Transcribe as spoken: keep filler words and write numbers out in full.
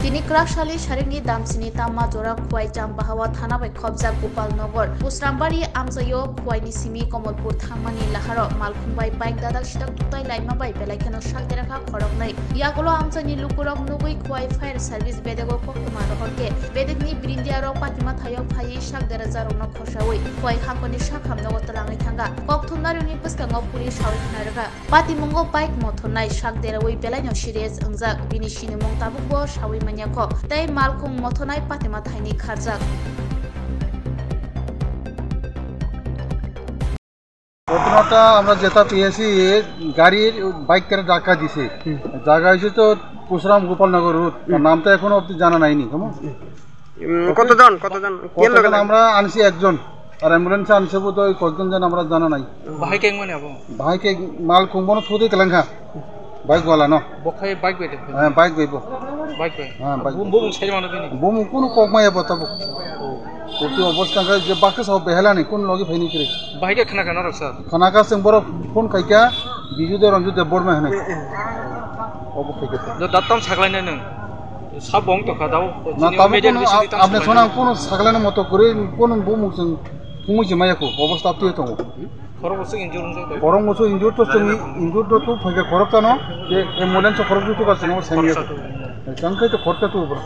Tini kwrak salni saringni damsini tamma jora Khowai Chambahawa thana bai khopjak Gopal Nagar, Pusrambari amchaio Khowai ni simi Komolpur thangmani laharo malkhung bai bike dadak sidak tuktai laima bai belai kheno sak dera kha khoroknwi. Yagulo amchaini lukurok nugwi Khowai Fire Service bedego koktwma rohor khe bedekni birindiarok patima thaio phaiwi sak dera jarokno khosaui Khowai hangkoni sak hamnogo twlangwi thangkha. Kok thumnarokni bwskango police sawi khna rwkha. Patimungo bike mothornai sak deraui belaino serious wngjak, bini sinimung tabukbo saui manya kho, tei malkhung mothornai patima thaini kharjak. ঘটনাটা আমরা যেটা পেয়েছি, গাড়ির বাইক করে ধাক্কা দিছে। হুম। জায়গা হয়েছে তো পুসরাম গোপালনগর রোড। হুম। নামটা এখনো অবধি জানা নাইনি, কেমন? হুম। উম, কতজন, কতজন? কতজন? আমরা আনছি একজন। আর অ্যাম্বুলেন্সে আনছে বোধ হয় কয়েকজন, যেন আমরা জানা নাই। Bahai khe wngmani abo? Bahai khe malkhung bono thudui kwlangkha. Bike wala no. Bo khai bike bai de. Heh, bike bai bo. Bike bai. Heh, bike. Bo, bo mung sai mano bini. Bo mung kunu kok maya bo tabuk. Koti obostha khe je bakhe sao behelani kun logi phaini kiri. Bahai khe khna khna rok sir. Khna kha seng borok phone khaikha, Biju de Ranju de Borma hene. Obo khaikha. Do datam saklai nai nung. Sab bong to kha dao. Na, chini tabuk media kono ni bising ap-, tam apne saklai sona nai. Kono saklai na moto kuri, kono bo mung seng. Kungwi se maya ko, obostha twi tongo. Khorok bwswk injure wngjak tong? Khorok bwswk injure to chwng injure to tu phaikha khorok chano, je ambulance khorok jutu ka chwng seng ya. Khoroksa tu. Chwng khai to khorok tu bro.